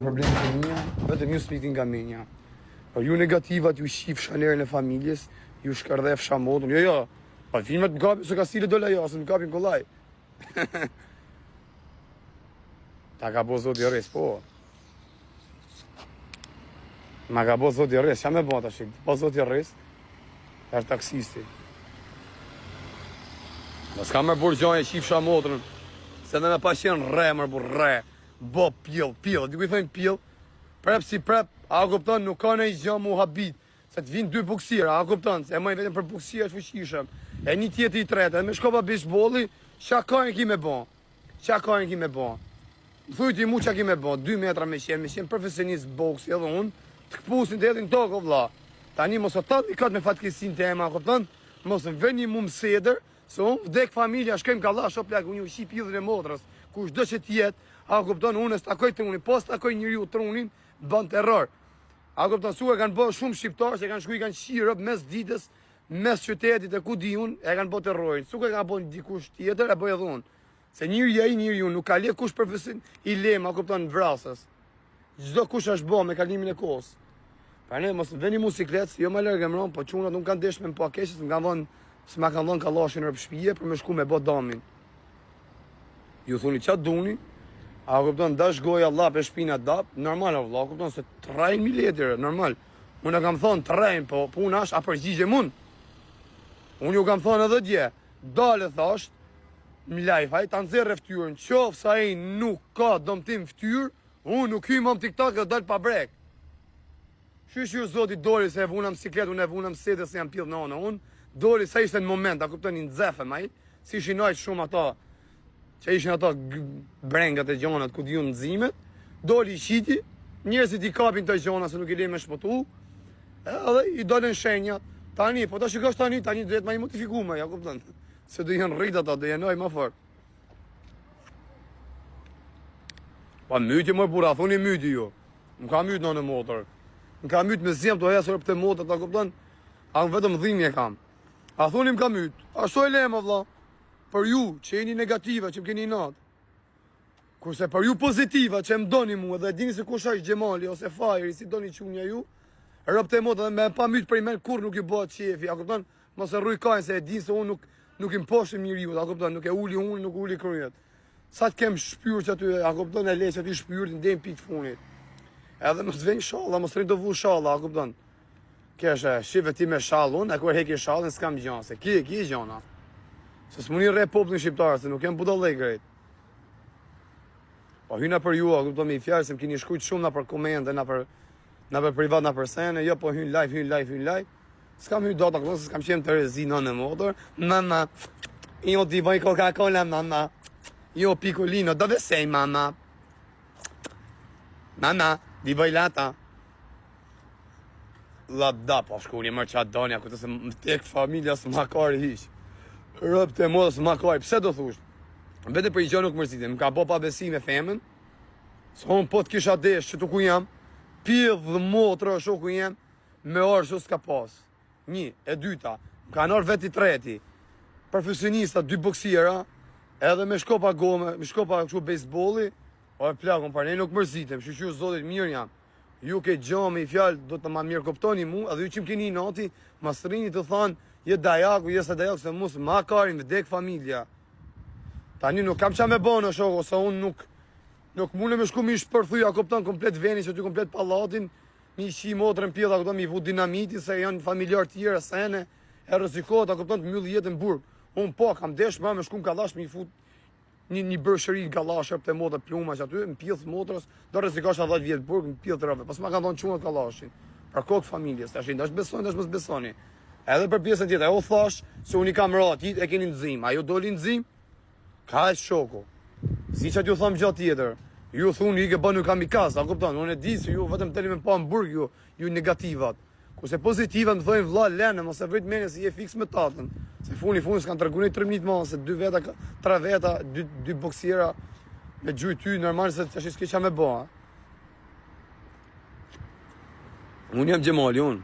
Problemet e mia, vetëm ju s'm'ikin nga menja. Po ju negativat ju qifsha nderin e familjes, ju shkërdhefsha motrën. Jo, jo. Pa filmat më kapin, se ka stile dola jo, se më kapin kollaj. Ta ka bo zoti rres, po. Ma ka bo zoti rres, ça me bo tash? Po zoti rres, është taksisti. Mos ka më burr gjë e qifsha motrën. Se dhe me pa qenë rre, më burr rre. Bo pjell, pjell, diku i thojnë pjell. Prep si prep, a kupton, nuk ka ndonjë gjë mu habit. Se të vinë dy boksira, a kupton, se e majnë vetëm për boksira të fuqishëm. E një tjetër i tretë, edhe me shkopa bejsbolli, ça ka e ki me bo? Ça ka e ki me bo? Më thuj ti mu ça ki me bo? 2 metra me qenë, me qenë profesionist boksi edhe unë, të këpusin të hedhin tokë, o vlla. Tani mos o tallni kot me fatkeqësinë teme, a kupton? Mos më veni mu më sedër, Se unë vdek familja, shkojmë kallash, o plak, unë ju qi pjellin e motrës, kushdo që t'jetë, a kupton, unë s'takoj trunin, po s'takoj njeriu trunin, bën terror. A kupton, su e kanë bërë shumë shqiptarë, se kanë shku i kanë qi rob mes ditës, mes qytetit e ku di unë, e kanë bërë terrorin. Su e kanë bërë dikush tjetër, e bëj edhe unë. Se njëri ai njëri unë, nuk ka le kush profesion i lem, a kupton, vrasës. Çdo kush është bo me kalimin e kohës. Pra ne mos veni mu siklet, jo më larg emron, po çunat nuk kanë desh me më pa keq, s'më kanë dhënë, s'ma kanë dhënë kallashin në shtëpi për me shku me bë damin. Ju thuni ça duni? A kupton dash goja llap e shpina dap, normal o vlla, kupton se t'rrajn mileti, normal. Unë e kam thonë t'rrajn, po puna është a përgjigjem unë. Unë ju kam thonë edhe dje, dale thash, në live, ai ta nxjerrë fytyrën, qoftë se ai nuk ka dëmtim fytyrë, unë nuk hyj më në TikTok dhe dal pa brek. Shyqyr zoti doli se e vuna në siklet, unë e vuna në sedër se jam pjellë në onë, unë doli sa ishte në moment, a kuptoni nxefëm ai, si ishin aq shumë ato që ishin ato brengat e gjonat ku di unë nximet, doli i qiti, njerëzit i kapin të gjona se nuk i lejnë me shpëtu, edhe i dolën shenjat. Tani, po ta shikosh tani, tani do jetë më i modifikuar, ja kupton. Se do jenë rrit ata, do jenë oj më fort. Pa myti më burra, thoni myti ju. Më ka myt në në motor. Më ka myt me zjem të hesër për të motor, ta kupton? A unë vetëm dhimbje kam. A thoni më ka myt? Ashtu e lema vlla. Për ju që jeni negativa, që më keni inat. Kurse për ju pozitiva që më doni mua dhe dini se kush është Xhemali ose Fajri, si doni qunia ju, robt e motrës dhe me pa myt për i men kur nuk ju bëhet qefi, a kupton? Mos e rruj kajnë se e din se unë nuk nuk i mposhtem njeriu, a kupton? Nuk e uli unë, nuk uli kryet. Sa të kem shpyrt që aty, a kupton e le që aty shpyrtin deri në pikë të fundit. Edhe mos vjen shalla, mos rrin të vu shalla, a kupton? Keshe, shife ti me shall unë, e kur heki shallin s'kam gjë, se ki ki gjona. Se s'muni rre popullin shqiptar, se nuk jam budallë krejt. Po hyna për ju, a kupton me fjalë se më keni shkruajt shumë na për komente, na për na për privat, na për sene, jo po hyn live, hyn live, hyn live. S'kam hy dot, a kupton se s'kam qenë terezi në në motor. Mama, io ti vuoi Coca-Cola, mama. Io piccolino, dove sei mama? Mama, di vuoi latte? La da, po shkuni më ça doni, a kupton se më tek familja s'ma kari hiq. Robt e motrës s'ma kari, pse do thush? Vetëm për një gjë nuk mërzitem, më ka bo pabesi me femën. Se unë po të kisha desh që tu ku jam, pidh motrë shoku jem, me orë që s'ka pas. Një, e dyta, më kanë orë vetë i treti, profesionista, dy boksiera, edhe me shkopa gome, me shkopa kështu bejsbolli, o e plakun, par ne nuk mërzitem, shyqyr zotit mirë jam. Ju ke gjë me i fjalë, do të ma mirë kuptoni mu, edhe ju që më keni inati, ma srini të thanë, je dajaku, je sa dajaku, se mus ma karin vdek familja. Tani nuk kam ça me bo në shoko, se unë nuk, nuk mundem me shku mi shpërthy, a kupton komplet venin, që ty komplet pallatin, Mi qi motrën pjell, a kupton, mi vu dinamitin, se janë familjar tjera, sene, e rrezikohet, a kupton, të mbyll jetën burg. Unë po, kam desh ma me shku në kallash, mi fut një, një breshëri në kallash, të motrë pluma që aty, në pjell të motrës, do rrezikosh 10 vjet burg, në pjell të rëve. Pas ma kanë thonë çunat kallashin, për kokë familjes, tash dash besoni, dash mos besoni. Edhe për pjesën tjetër, e u thash se unë i kam ra atit, e keni nxim. Ajo doli nxim, Kaq shoku. Si që t'ju them gjë tjetër. Ju thuni i ke bënë kamikaz, a kupton? Unë e di se ju vetëm doni me pa në burg ju, ju negativat. Kurse pozitivat më thonë vlla lene, mos e vrit mendjen se je fiks me tatën. Se funi funi s'kan treguar një trimnit më se dy veta, tre veta, dy dy boksiera me gjujt ty normal se tash s'ke çka me bë. Unë jam Xhemali, unë.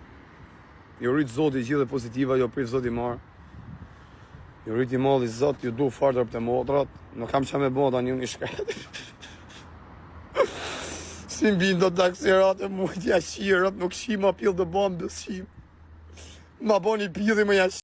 Ju rrit zoti gjithë pozitiva, ju prift zoti marë. Ju rrit i madhi zot, ju du fort robt e motrat. Nuk kam ça me bo tani unë i shkret. Si mbin do taksirate mu t'ja shirët, nuk shi ma pjell do bom dhe shi. Ma boni pjelli më ja shi.